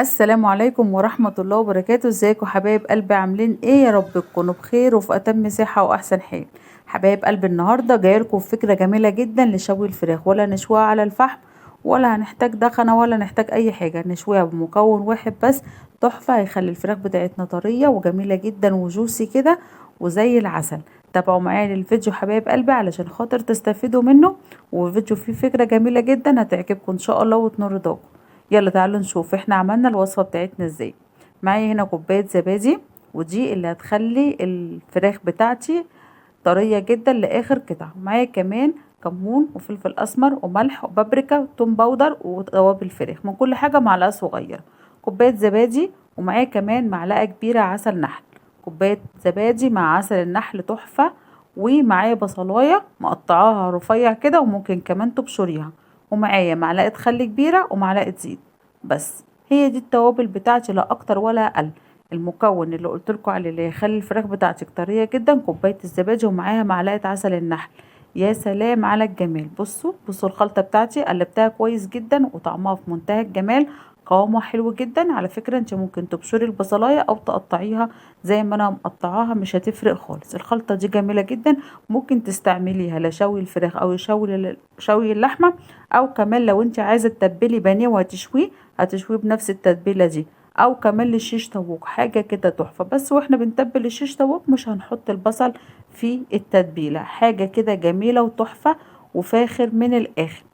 السلام عليكم ورحمة الله وبركاته. ازيكم حبايب قلبي؟ عاملين ايه؟ يا رب تكونوا بخير وفي اتم صحة واحسن حال. حبايب قلبي النهاردة جايلكم فكرة جميلة جدا لشوي الفراخ، ولا نشويها على الفحم ولا هنحتاج دخنة ولا نحتاج اي حاجة، نشويها بمكون واحد بس تحفة، هيخلي الفراخ بتاعتنا طرية وجميلة جدا وجوسي كده وزي العسل. تابعوا معايا للفيديو حبايب قلبي علشان خاطر تستفيدوا منه، وفيديو فيه فكرة جميلة جدا هتعجبكم ان شاء الله وتنور رضاكم. يلا تعالوا نشوف احنا عملنا الوصفة بتاعتنا ازاي. معايا هنا كوباية زبادي، ودي اللي هتخلي الفراخ بتاعتي طرية جدا لاخر قطعة. معايا كمان كمون وفلفل اسمر وملح وبابريكا وتوم powder وتوابل فراخ، من كل حاجة معلقة صغيرة. كوباية زبادي، ومعايا كمان معلقة كبيرة عسل نحل. كوباية زبادي مع عسل النحل تحفة. ومعايا بصلاية مقطعاها رفيع كده، وممكن كمان تبشريها. ومعايا معلقة خل كبيرة ومعلقة زيت. بس هي دي التوابل بتاعتي، لا اكتر ولا اقل. المكون اللي قلت لكم عليه اللي يخلي الفراخ بتاعتك طرية جدا كوباية الزبادي ومعاها معلقه عسل النحل. يا سلام على الجمال. بصوا الخلطة بتاعتي قلبتها كويس جدا وطعمها في منتهى الجمال، قوامها حلو جدا. على فكرة انت ممكن تبشري البصلايه او تقطعيها زي ما انا مقطعاها، مش هتفرق خالص. الخلطة دي جميلة جدا، ممكن تستعمليها لشوي الفراخ او شوي اللحمة، او كمان لو انت عايزه تتبلي بانيه وهتشويه هتشويه بنفس التتبيله دي، او كمان للشيش طاووق، حاجة كده تحفة. بس واحنا بنتبل الشيش طاووق مش هنحط البصل في التتبيله، حاجة كده جميلة وتحفه وفاخر من الاخر.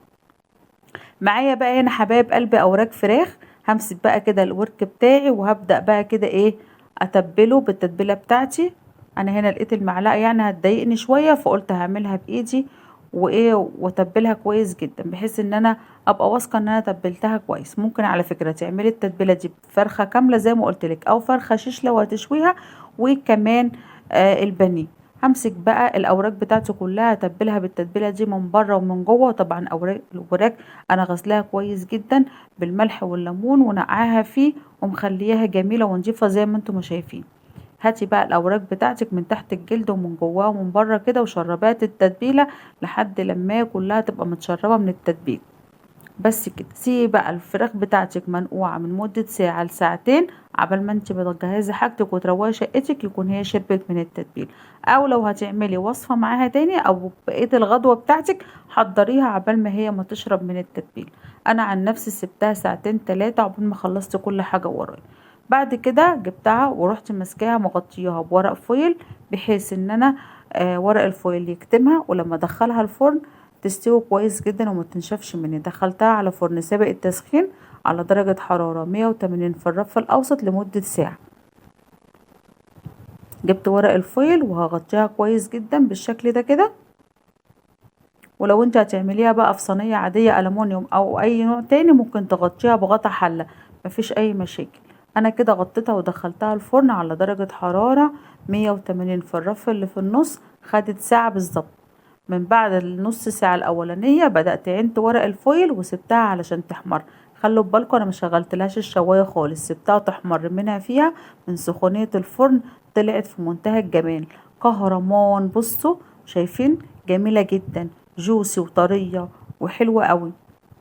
معايا بقى هنا حبايب قلبي اوراق فراخ. همسك بقى كده الورك بتاعي وهبدأ بقى كده ايه اتبله بالتتبيله بتاعتي. انا هنا لقيت المعلقة يعني هتضايقني شوية، فقلت هعملها بايدي وايه واتبلها كويس جدا، بحيث ان انا ابقى واثقة ان انا تبلتها كويس. ممكن على فكرة تعملي التتبيله دي بفرخه كاملة زي ما قلت لك، او فرخة شيش لو هتشويها، وكمان البانيه. همسك بقى الاوراق بتاعتي كلها اتبلها بالتتبيله دي من بره ومن جوه. طبعا اوراق الوراك انا غسلاها كويس جدا بالملح والليمون ونقعاها فيه ومخلياها جميلة ونضيفه زي ما انتم ما شايفين. هاتي بقى الاوراق بتاعتك من تحت الجلد ومن جواها ومن بره كده، وشربات التتبيله لحد لما كلها تبقى متشربه من التتبيله. بس كده سيبي بقى الفراخ بتاعتك منقوعه من مده ساعة لساعتين، عبال ما انت بتجهزي حاجتك وتروقي شقتك يكون هي شربت من التتبيله. او لو هتعملي وصفه معاها تاني او بقية الغدوه بتاعتك حضريها عبال ما هي ما تشرب من التتبيله. انا عن نفسي سبتها ساعتين تلاتة عقبال ما خلصت كل حاجة ورايا. بعد كده جبتها ورحت ماسكاها مغطياها بورق foil، بحيث ان انا ورق ال foil يكتمها، ولما ادخلها الفرن تستوي كويس جدا وما تنشفش مني. دخلتها على فرن سابق التسخين على درجة حرارة 180 في الرف الاوسط لمدة ساعة. جبت ورق ال foil وهغطيها كويس جدا بالشكل ده كده. ولو انت هتعمليها بقى في صينية عادية ألمونيوم او اي نوع تاني ممكن تغطيها بغطا حلة، مفيش اي مشاكل. انا كده غطيتها ودخلتها الفرن على درجة حرارة 180 في الرف اللي في النص. خدت ساعة بالظبط. من بعد النص ساعة الأولانية بدأت عينت ورق ال foil وسبتها علشان تحمر. خلوا بالكم أنا ما شغلتلهاش الشواية خالص، سبتها تحمر منها فيها من سخونية الفرن. طلعت في منتهى الجمال، كهرمان. بصوا شايفين جميلة جدا، juicy وطرية وحلوة قوي،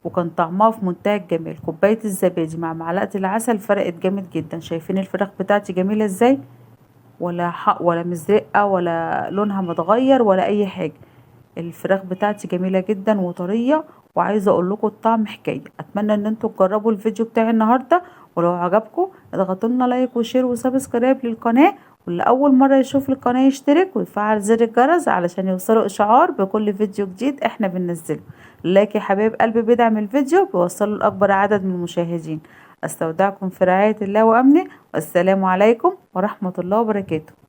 وكان طعمها في منتهى الجمال. كوباية الزبادي مع معلقة العسل فرقت جامد جدا. شايفين الفراخ بتاعتي جميلة ازاي؟ ولا حق ولا مزرقة ولا لونها متغير ولا اي حاجة. الفراخ بتاعتي جميلة جدا وطرية، وعايزة اقول لكم الطعم حكاية. اتمنى ان انتوا تجربوا الفيديو بتاعي النهاردة، ولو عجبكم اضغطوا لنا like و share و subscribe للقناة، واللي اول مرة يشوف القناة يشترك ويفعل زر الجرس علشان يوصلوا اشعار بكل فيديو جديد احنا بننزله. like يا حبايب قلبي بيدعم الفيديو بيوصله لاكبر عدد من المشاهدين. استودعكم في رعاية الله وامنه، والسلام عليكم ورحمة الله وبركاته.